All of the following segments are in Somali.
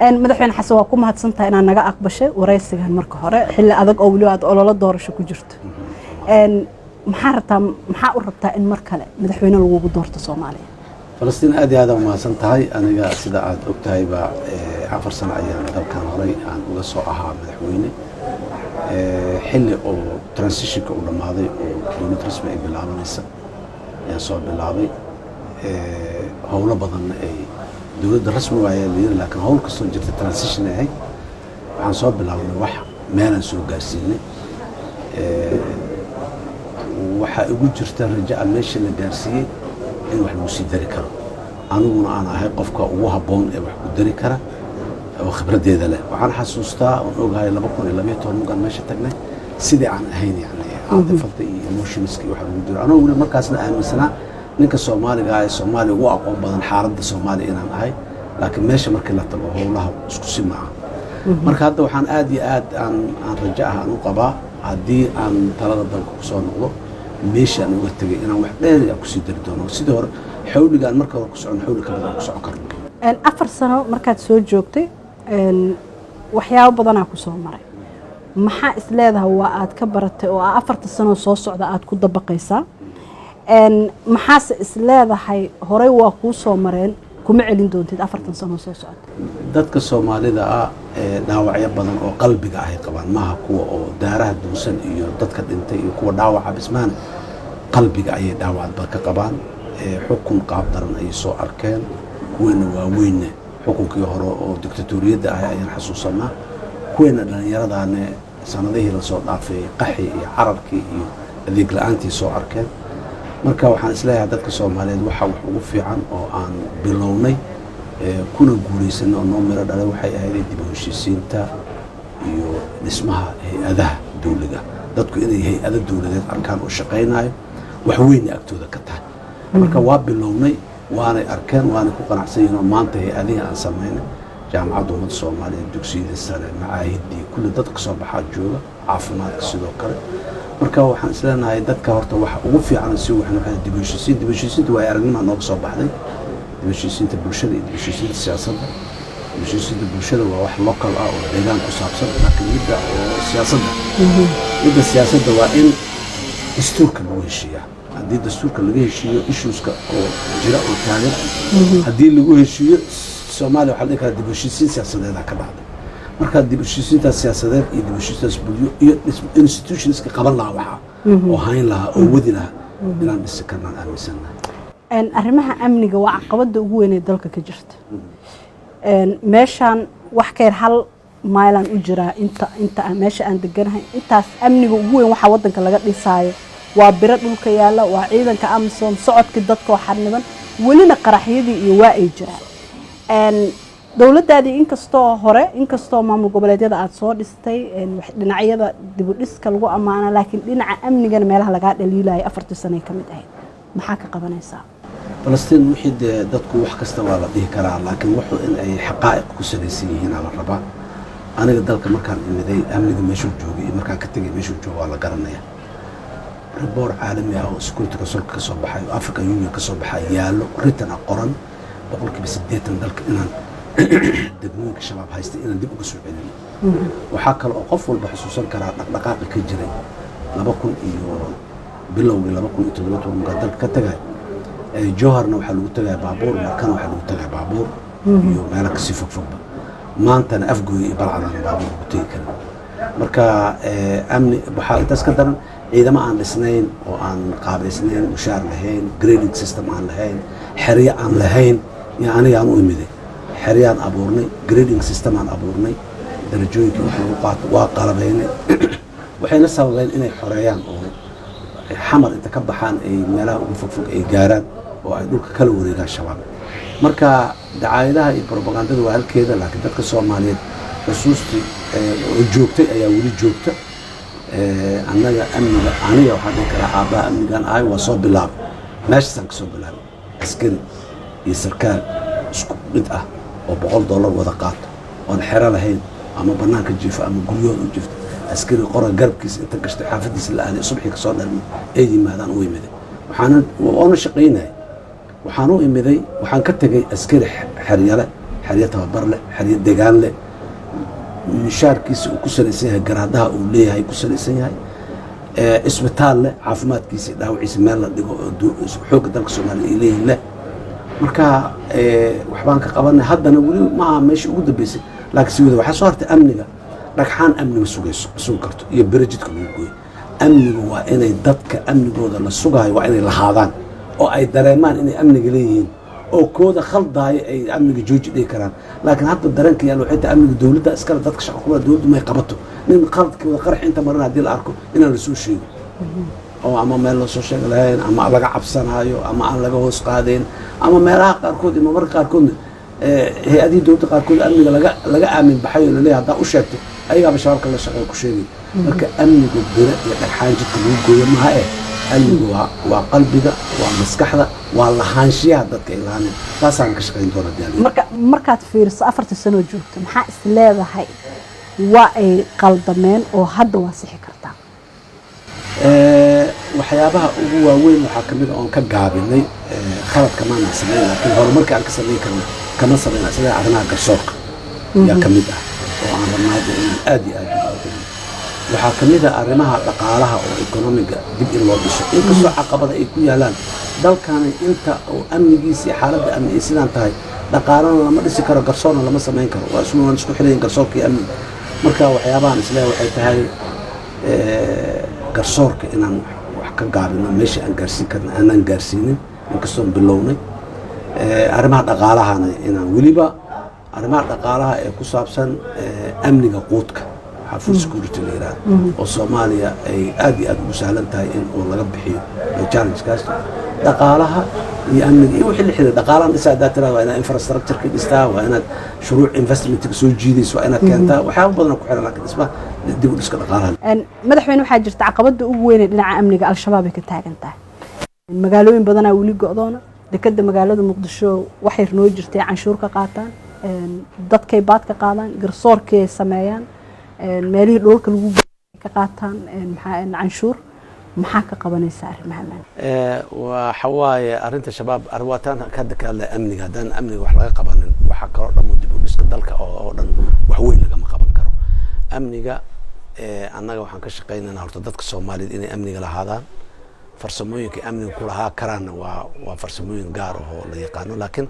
Madaxweyne Xasan, waa ku mahadsantahay inaad naga aqbashay waraysigan. Marka hore, xilli adag oo weliba aad ololo doorasho ku jirto, maxaa rabtaa, maxaa u rabtaa in mar kale madaxweyne lagugu doorto Soomaaliya? Falastiin, aad iyo aad aa umahadsan tahay. Aniga, sida aad og tahayba, 4 sano ayaan dalkan horay aan uga soo ahaa madaxweyne, xilli oo transitionka uu dhammaaday oo dowlad rasmi ay bilaabanaysa ayaan soo bilaabay. Howlo badanna ay dowladda rasmi waayaa la yiri, laakiin howl kastoo jirta transition ay ahayd. Waxaan soo bilaabnay wax meelaan soo gaarsiinay. Waxaa igu jirta raja'a meesha la gaarsiiyey in wax lagu sii dari karo, aniguna aan ahay qofka ugu habboon ee wax ku dari kara oo khibraddeeda leh. Waxaan xasuustaa oon ogahay 2012 markaan meesha tagnay sidii aan ahayn, yani caatifada iyo emotionska iyo waxa lagu jiro, anoo weli markaasna aaminsanaa ninka Soomaaliga ah ee Soomaaliya ugu aqoon badan xaaladda Soomaaliya inaan ahay. Laakiin meesha markii la tago, howlaha isku si maaha. Marka hadda waxaan aad iyo aad aan rajo ah aan u qabaa, haddii aan talada dalka kusoo noqdo, meesha aan uga tegay inaan wax dheeri aan kusii dari doono. Sidii hore xawliga aan marka hore ku socon, xawli ka badan ku socon karno. 4 sano markaad soo joogtay, waxyaabo badanaa ku soo maray. Maxaa is leedahay waa aad ka baratay oo 4ta sano soo socda aad ku dabaqaysaa? Maxaase is leedahay horey waa kuu soo mareen, kuma celin doontid 4tan sano soo socda? Dadka Soomaalida ah ee dhaawacyo badan oo qalbiga ahay qabaan, maaha kuwa oo daaraha duusan iyo dadka dhintay iyo kuwa dhaawaca bismaan, qalbiga ayay dhaawac ka qabaan. Xukun qaab daran ayay soo arkeen. Kuweena waaweynne xukunkii hore oo dictatoriyadda ahay ayaan xasuusanaa. Kuweena dhallinyaradaane sanadihii lasoo dhaafay qaxi iyo cararkii iyo adeeg la-aantii soo arkeen. Marka waxaan isleeyahay, dadka Soomaaliyeed waxa wax ugu fiican oo aan bilownay kuna guulaysanay oo noo miro dhalay waxay ahayd dib u heshiisiinta iyo dhismaha hay-adaha dowliga. Dadku inay hay-ado dowladeed arkaan oo shaqaynayo, wax weynay agtooda ka tahay. Marka waa bilownay, waanay arkeen, waanay ku qanacsan yihiin oo maanta hay-adihii aan samaynay, Jaamacadda Ummadda Soomaaliyeed, dugsiyada sare, macaahidii, kulli dadka kasoo baxaa jooga, caafimaadka sidoo kale. Marka waxaan isleenahay, dadka horta waxa ugu fiican si waxna waxay dib u heshiisiin. Dib u heshiisiinta waa aragnimaa nooga soo baxday, dib u heshiisiinta bulshada iyo dib u heshiisiinta siyaasadda. Dib u heshiisiinta bulshada waa wax local ah oo deegaan ku saabsan, laakiin midda oo siyaasadda, midda siyaasadda waa in dastuurka lagu heshiiyaa. Haddii dastuurka laga heshiiyo, issueska oo jira oo taagan haddii lagu heshiiyo, Soomaaliya waxaa la dhihi karaa dib u heshiisiin siyaasadeeda ka dhacday. Marka dib u heshiisiintaas siyaasadeed iyo dib u heshiisiintaas bulyo iyo institutionska qaban lahaa waxaa oo hayn lahaa oo wadi lahaa inaan dhisi karnaan aaminsannahay. Arrimaha amniga waa caqabada ugu weyn ee dalka ka jirta. Meeshaan wax ka yar hal maylaan u jiraa inta meesha aan deganahay. Intaas amniga ugu weyn waxaa wadanka laga dhisaayo waa biro dhulka yaalla, waa ciidanka AMISOM, socodkii dadka oo xaniban, welina qaraxyadii iyo waa ay jiraan. Dowladdaadii inkastoo hore, inkastoo maamul goboleedyada aada soo dhistay, dhinacyada dib u dhiska lagu ammaana, laakiin dhinaca amnigana meelaha lagaa dhaliilayay 4tii sanay ka mid ahayd. Maxaa ka qabanaysaa? Falastiin, wixii dee dadku wax kasta waa la dhihi karaa, laakiin wuxuu in ay xaqaa'iq ku salaysan yihiin aa la rabaa. Aniga dalka markaan imiday, amniga meeshuu joogay iyo markaan ka tegay meeshuu jooga waa la garanaya. Report caalami ah oo Security Councilka ka soo baxay oo African Union ka soo baxay yaallo, written ah, qoran, 80% dalka inaan degmooyinka Shabaab haystay inaan dib uga soo celino. Waxaa kale oo qof walba xusuusan karaa dhaqdhaqaaqi ka jiray 2000 iyo bilowgii 2017 markaan dalka ka tagay. Jowharna waxaa lagu tagaya baabuur, Markana waxaa lagu tagaya baabuur iyo meelo kasii fogfogba. Maantana Afgooy iyo Balcadana baabuur lagu tegi karin. Marka amni waxaa intaas ka daran ciidamo aan dhisnayn oo aan qaabaysnayn, mushaar lahayn, grading system aan lahayn, xeryo aan lahayn iyo aniga aan u imiday. Xeryaan abuurnay, grading system aan abuurnay, darajooyinkii wax lagu qaato waa qalabaynay. Waxayna sababeen inay xoreeyaan oo Xamar inta ka baxaan ay meelaha ugu fogfog ay gaaraan oo ay dhulka kala wareegaan Shabaab. Marka dacaayadaha iyo propagandada waa halkeeda, laakiin dadka Soomaaliyeed xusuustii oo joogtay ayaa weli joogta. Annaga amniga, aniga waxaan dhihi karaa aabbaha amnigan ahay. Waa soo bilaabay, meeshaasaan ka soo bilaabay. Askari iyo sarkaal isku mid ah oo $100 wada qaato oon xero lahayn ama banaanka jiifo ama guryahood u jiifto, askari qora garabkiisa inta gashtay xaafadiisa la aaday, subaxii kasoo dhalmay ay yimaadaan u imiday. Waxaana oona shaqaynaya, waxaan u imiday, waxaan ka tegay askari xeryale, Xeryo tababar leh, xeryo degaan leh, mishaarkiisa uu ku salaysan yahay garaadaha uu leeyahay ku salaysan yahay, isbitaal leh, caafimaadkiisa iyo dhaawaciisa meel la dhigo oo xoogga dalka Soomaaliya ay leeyihin leh. Marka waxbaan ka qabanay, haddana weli maaha meeshii ugu dambeysay, laakiin si wada waxaa soo hartay amniga. Dhagxaan amni ma sugayso, ma sugi karto iyo bere jidka lagu gooyo. Amnigu waa inay dadka amnigooda la sugaayo waa inay lahaadaan oo ay dareemaan inay amniga leeyihiin oo kooda khaldaayo ay amniga jooji dhihi karaan. Laakiin hadda dareenka yaal waxay tahay amniga dowladda iskale, dadka shaqa kuma dowladdu may qabato. Nin khaladkooda qarax inta maran haddii la arko inaan lasoo sheegin oo ama meel loo soo sheegi lahayn ama laga cabsanaayo ama aan laga hoos qaadayn ama meelaha qaarkood iyo marmarka qaarkoodna hay-adihii dowladda qaarkood amniga laga aamin baxay oo laleeyahay haddaa u sheegto ayagaaba shabaabka la shaqeeya ku sheegay. Marka amnigu bira iyo dhagxaan jidka lagu gooyo maha eh, amnigu waa qalbiga, waa maskaxda, waa lahaanshiyaha dadka ay lahaaneen. Taasaan ka shaqayn doona hadii Alla. Marka markaad fiiriso 4-tii sanoo joogto, maxaa is leedahay waa ay qaldameen oo hadda waa sixi kartaa? Waxyaabaha ugu waaweyn waxaa ka mid a oon ka gaabinay, khaladka maana samayn laakiin horumarka aan ka samayn karno kama samayna, sida arrimaha garsoorka yaa ka mid ah oo aan rabnaa hadda inaan aad iyo aad dib ugu. Waxaa ka mid ah arrimaha dhaqaalaha oo economy-ga dib in loo dhiso, inkastoo caqabada ay ku yaalaan dalkani inta oo amnigiisa iyo xaaladda amni ay sidaan tahay. Dhaqaalana lama dhisi karo, garsoorna lama samayn karo, waa isku waan isku xirayin garsoorka iyo amniga. Marka waxyaabahan isleeyahay waxay tahay garsoorka inaan wax ka gaabino, meesha aan gaarsiin karna aanaan gaarsiinin inkastoon bilownay. Arrimaha dhaqaalahana inaan weliba arrimaha dhaqaalaha ee ku saabsan amniga quudka, waxaa food security la yidhahdo oo Soomaaliya ay aad iyo aad ugu sahlan tahay in uu laga bixiyo challenge-kaas dhaqaalaha iyo amniga iyo wixii la xiriira. Dhaqaalahan dhisa haddaad tirahdo, waa inaad infrastructure-ka dhistaa, waa inaad shuruuc investment-ka soo jiidayso, waa inaad keentaa waxyaabo badan oo ku xiran, laakiin dhismaha dib u dhiska dhaqaalaha. Madaxweyne, waxaa jirta caqabada ugu weyn ee dhinaca amniga Al-Shabaab ay ka taagan tahay. Magaalooyin badanaa weli go'doona, dekeda magaalada Muqdisho wax yar noo jirtay canshuur ka qaataan, dadkay baad ka qaadaan, garsoorkay sameeyaan, meelihii dhulalka lagu ka qaataan maxaa canshuur. Maxaa ka qabanaysa arrimaha ammaanka? Waxa waaye arrinta Shabaab waataan hadda ka hadlaya amniga. Haddaan amniga wax laga qabanin, waxaa kaloo dhan oo dib u dhiska dalka oo dhan wax weyn lagama qaban karo. Amniga annaga waxaan ka shaqaynaynaa horta dadka Soomaaliyeed inay amniga lahaadaan. Farsamooyinka amniga kulahaa karaanna waa farsamooyin gaar ah oo la yaqaano, laakiin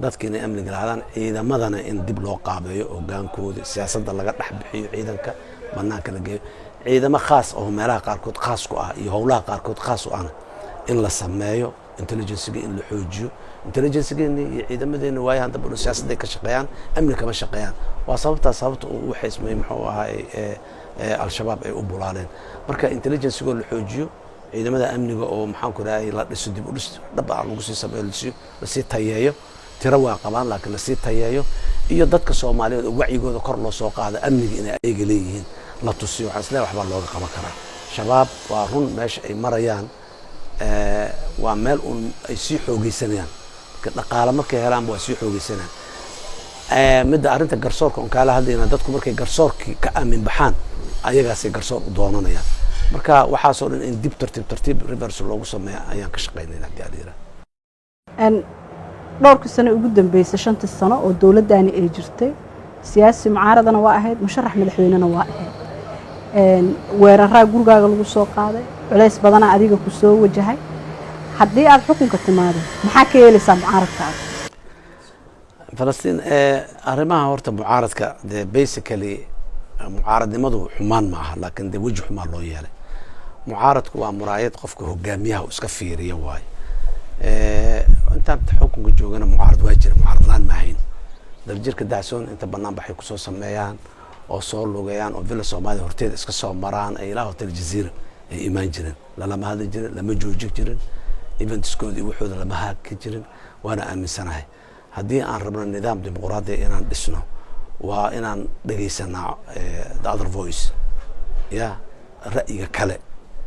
dadka inay amniga lahaadaan, ciidamadana in dib loo qaabeeyo hogaankooda, siyaasadda laga dhex bixiyo, ciidanka banaanka la geeyo, ciidamo khaas oo meelaha qaarkood khaas ku ah iyo howlaha qaarkood khaas u ahna in la sameeyo, intelligence-ga in la xoojiyo. Intelligence-geena iyo ciidamadeena waayahan dambe dhan siyaasadday ka shaqeeyaan, amni kama shaqeeyaan. Waa sababtaa sababta uu u xismay muxuu ahaay Al-Shabaab ay u bulaaleen. Marka intelligence-goo la xoojiyo, ciidamada amniga oo maxaan ku rahay la dhiso, dib u dhis dhab ah lagu sii sameeyo, lasii tayeeyo. Tiro waa qabaan laakiin lasii tayeeyo, iyo dadka Soomaaliyeed oo wacyigooda kor loo soo qaado, amniga inay ayaga leeyihiin la tusiyo. Waxaan isleeyahay waxbaa looga qaban karaa. Shabaab waa run meesha ay marayaan waa meel uun ay sii xoogeysanayaan. Marka dhaqaale markay helaanba waa sii xoogeysanayaan. Midda arrinta garsoorka on kaala hadlayna, dadku markay garsoorkii ka aamin baxaan ayagaasay garsoor u doonanayaan. Marka waxaasoo dhan in dib tartiib tartiib reverse loogu sameeya ayaan ka shaqaynayna hadii ala yidhaha. Dhowrkii sano ugu dambeysay, 5-tii sano oo dowladdaani ay jirtay, siyaasi mucaaradana waa ahayd, musharax madaxweynena waa ahayd. Weeraraa gurigaaga lagu soo qaaday, culays badanaa adiga ku soo wajahay. Haddii aad xukunka timaado, maxaa ka yeelaysaa mucaaradkaaga? Falastiin, arrimaha horta mucaaradka de basically mucaaradnimadu xumaan ma aha, laakiin de weji xumaan loo yeelay. Mucaaradku waa muraayad qofka hogaamiyaha iska fiiriya waayo. Intaan xukunka joogana mucaarad waa jira, mucaarad laan ma ahayn. Daljirka Dacsoon inta banaan baxay kusoo sameeyaan oo soo lugeeyaan oo Villa Soomaaliya horteeda iska soo maraan ay ilaa Hotel Jazeera ay imaan jireen, lalama hadli jirin, lama joojin jirin, events-kooda iyo waxooda lama haaki jirin. Waana aaminsanahay haddii aan rabno nidaam dimuqraadiya inaan dhisno, waa inaan dhegeysanaa the other voice ya ra'yiga kale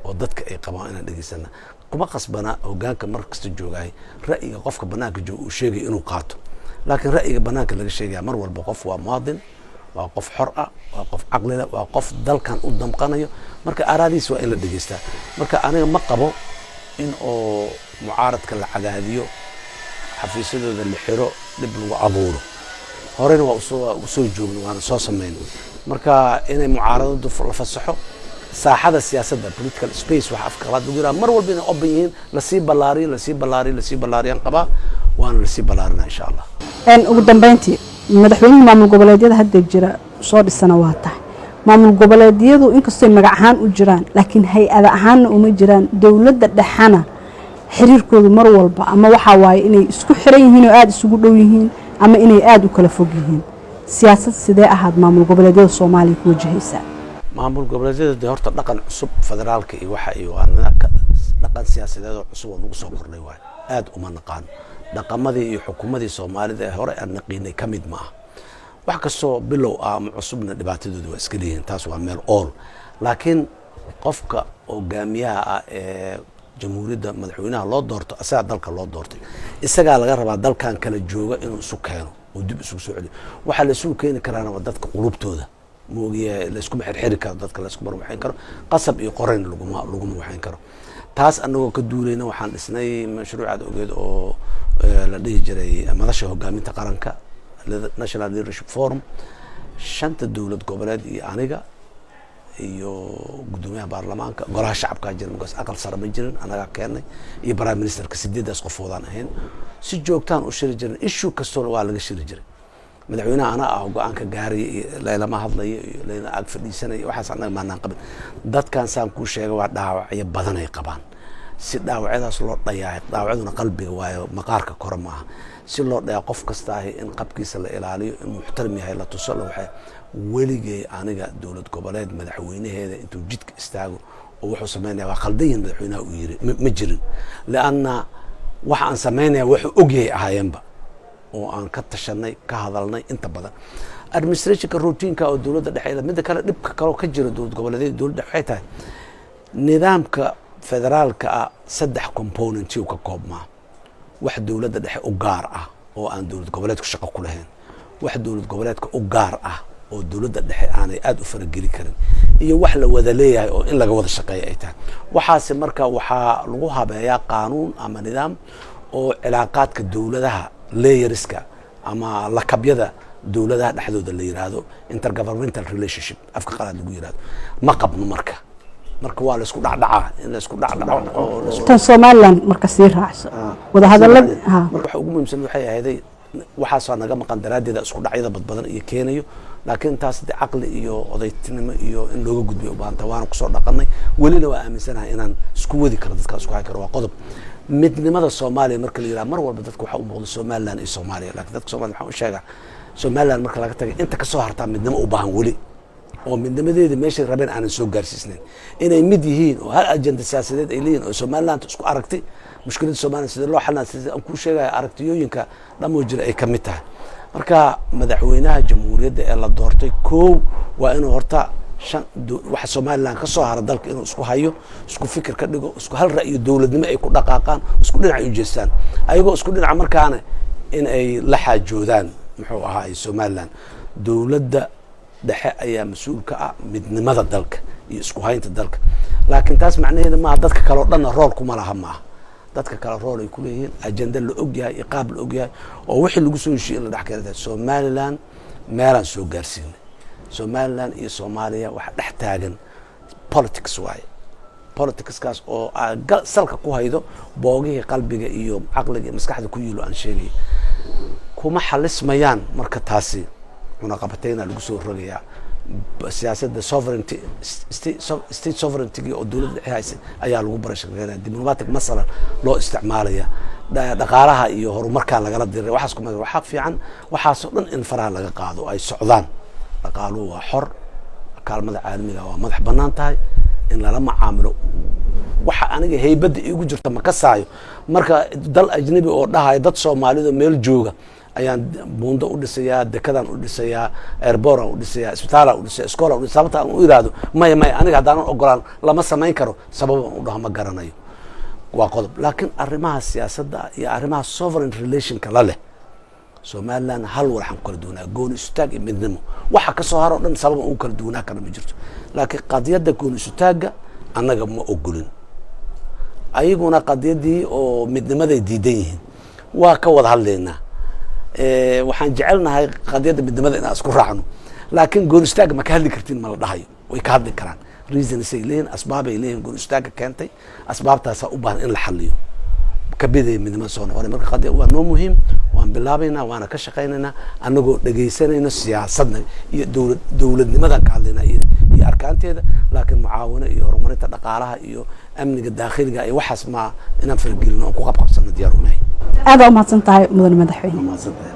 oo dadka ay qabaan inaan dhegeysanaa. Kuma qasbana hogaanka mar kasta joogaay ra'yiga qofka banaanka jooga uu sheegaya inuu qaato, laakiin ra'yiga banaanka laga sheegaya mar walba qof waa muwaadin, waa qof xor ah, waa qof caqlile, waa qof dalkan u damqanayo. Marka aaraadiisa waa in la dhegeystaa. Marka aniga ma qabo in oo mucaaradka la cadaadiyo, xafiisyadooda la xiro, dhib lagu abuuro. Horena waa usoo joogna, waana soo sameynay. Marka inay mucaaradadu la fasaxo saaxada siyaasadda, political space waxa afka qalaad lagu yiraha, mar walba inay open yihiin, lasii ballaariyo, lasii ballaariyo, lasii ballaariyaan qabaa, waana lasii ballaarinaa, insha Allah. Ugu dambeyntii, madaxweynihii maamul goboleedyada hadda jira soo dhisana waa tahay. Maamul goboleedyadu inkastoy magac ahaan u jiraan, laakiin hay-ada ahaanna uma jiraan. Dowladda dhexana xiriirkoodu mar walba ama waxaa waaye inay isku xiran yihiin oo aada isugu dhow yihiin ama inay aada u kala fog yihiin. Siyaasad sidee ahaad maamul goboleedyada Soomaaliya ku wajahaysaa? Maamul goboleedyada dee horta dhaqan cusub, federaalka iyo waxa iyo waa dhaqan siyaasadeed oo cusub oo nagu soo kordhay waay. Aada uma naqaan dhaqamadii iyo xukuumadii Soomaalida ee hore aan naqiinay ka mid ma aha. Wax kastoo bilow ah ama cusubna dhibaatadooda waa iska leeyihiin, taas waa meel ool. Laakiin qofka hogaamiyaha ah ee jamhuuriyadda madaxweynaha loo doorto, asagaa dalka loo doortay, isagaa laga rabaa dalkan kala jooga inuu isu keeno oo dib isugu soo celiyo. Waxaa la isugu keeni karaana waa dadka qulubtooda moogiye. Layskuma xirxiri karo dadka, layskuma waxayn karo, qasab iyo qorayn laguma waxayn karo. Taas anagoo ka duulayna, waxaan dhisnay mashruucaad ogeed oo la dhihi jiray Madasha Hogaaminta Qaranka, National Leadership Forum. Shanta dowlad goboleed iyo aniga iyo guddoomiyaha baarlamaanka, Golaha Shacabkaa jira markaas, Aqal Sare ma jirin, anagaa keennay, iyo prime ministerka, sideedaas qofoodaan ahayn. Si joogtaan u shiri jirin, issue kastoona waa laga shiri jiray. Madaxweynaha anaa ah go-aanka gaaraya iyo laylama hadlayo iyo layna ag fadhiisanaya, waxaas annaga maanaan qabin. Dadkan saan kuu sheega waa dhaawacyo badan ay qabaan. Si dhaawacyadaas loo dhayaa, dhaawacyaduna qalbiga waayo, maqaarka kore maaha, si loo dhayaa qof kasta ahi in qabkiisa la ilaaliyo, in muxtaram yahay la tuso la waxay. Weligay aniga dowlad goboleed madaxweynaheeda intuu jidka istaago oo wuxuu sameynaya waa khaldan yihin madaxweynaha uu yiri ma jirin, lianna waxa aan sameynaya wuxuu ogyahay ahaayeenba oo aan ka tashanay, ka hadalnay. Inta badan administrationka routineka oo dowladda dhexe. Midda kale, dhibka kaloo ka jira dowlad goboleedyada dowladda dhexe waxay tahay nidaamka federaalka ah saddex component uu ka koobmaa: wax dowladda dhexe u gaar ah oo aan dowlad goboleedku shaqo ku lahayn, wax dowlad goboleedka u gaar ah oo dowladda dhexe aanay aada u farageli karin, iyo wax la wada leeyahay oo in laga wada shaqeeya ay tahay. Waxaase marka waxaa lagu habeeyaa qaanuun ama nidaam oo cilaaqaadka dowladaha, layerska ama lakabyada dowladaha dhexdooda la yiraahdo, intergovernmental relationship afka qalaad lagu yirahdo. Ma qabno. Marka waa laisku dhacdhacaa, in laisku dhacdhaco oo Tan Somaliland marka sii raacso wadahadalada ha. Marka waxa ugu muhiimsan waxay ahayday waxaasoo naga maqan daraaddeeda isku dhacyada badbadan iyo keenayo. Laakiin taas de caqli iyo odaytinimo iyo in looga gudbay u baahanta, waana kusoo dhaqanay, welina waa aaminsanahay inaan isku wadi karo dadka, isku hay karo. Waa qodob. Midnimada Soomaaliya marka la yiraha, mar walba dadka waxaa u muuqda Somaliland iyo Soomaaliya. Lakin dadka Somalia waxaan u sheegaa, Somaliland marka laga tagay inta kasoo hartaa midnimo u baahan weli, oo midnimadeeda meeshay rabeen aanan soo gaarsiisnayn, inay mid yihiin oo hal ajenda siyaasadeed ay leeyihin oo Somaliland isku aragti mushkiladda Somaliland sida loo xalina, sida aan kuu sheegaya aragtiyooyinka dhamoo jira ay ka mid tahay. Marka madaxweynaha jamhuuriyadda ee la doortay kow waa inuu horta shan waxa Somaliland ka soo hara dalka inuu isku hayo, isku fikir ka dhigo, isku hal ra'yo dowladnimo ay ku dhaqaaqaan, isku dhinac ay u jeestaan, ayagoo isku dhinaca markaana in ay la xaajoodaan muxuu ahaa Somaliland. Dowladda dhexe ayaa mas-uul ka ah midnimada dalka iyo isku haynta dalka, laakiin taas macnaheeda maaha dadka kale oo dhanna role kuma laha. Maaha, dadka kale role ay kuleeyihiin, ajenda la ogyahay iyo qaab la ogyahay oo wixii lagu soo heshiiye in la dhex keena. Somaliland meelaan soo gaarsiinay. Somaliland iyo Soomaaliya waxa dhex taagan politics waaye, politicskaas oo salka ku haydo boogihii qalbiga iyo caqliga iyo maskaxda ku yiilo aan sheegay kuma xalismayaan. Marka taasi cunaqabateyna lagu soo rogayaa, siyaasadda sovereignty, state sovereignty oo dowladda dhexe haysa ayaa lagu barashageynaya, diplomatic masalan loo isticmaalaya, dhaqaalaha iyo horumarkaa lagala diray. Waxaas kuma waxaa fiican waxaasoo dhan in faraha laga qaado, ay socdaan. Dhaqaaluhu waa xor, kaalmada caalamiga waa madax banaan tahay in lala macaamilo. Waxa aniga heybadda iigu jirta ma kasaayo marka dal ajnabi oo dhahayo dad Soomaalida meel jooga ayaan buundo u dhisayaa, dekadaan u dhisayaa, airportaan u dhisayaa, isbitaalaan u dhisaya, iskoolaan u dhisaya, sababta aan u iraahdo maya, maya, aniga haddaanan ogolaan lama samayn karo, sababan u dhaho ma garanayo. Waa qodob. Laakiin arrimaha siyaasadda iyo arrimaha sovereign relationka la leh Somaliland hal waxaan ku kala duwanaa gooni isutaag iyo midnimo. Waxa kasoo haro dhan sababan ugu kala duwanaa kara ma jirto. Laakiin qadiyadda gooni isutaagga annaga ma ogolin, ayaguna qadiyadii oo midnimaday diidan yihiin. Waa ka wada hadlaynaa. Waxaan jecelnahay qadiyadda midnimada inaan isku raacno, laakiin goon istaagga ma ka hadli kartiin ma la dhahayo. Way ka hadli karaan, reasons ay leeyihin, asbaabay leeyihin goon istaagga keentay. Asbaabtaasaa u baahan in la xaliyo kabidaya midnimada soo noqonay. Marka qadiya waa noo muhiim, waan bilaabaynaa, waana ka shaqaynaynaa, anagoo dhegaysanayno siyaasadna iyo dowladnimadan ka hadlaynaa iyo arkaanteeda. Laakiin mucaawino iyo horumarinta dhaqaalaha iyo amniga daakhiliga iyo waxaas ma inaan faragelino oon ku qabqabsano diyaar unahay. Aadaa umahadsan tahay, mudane madaxweyne. Mahadsantahay.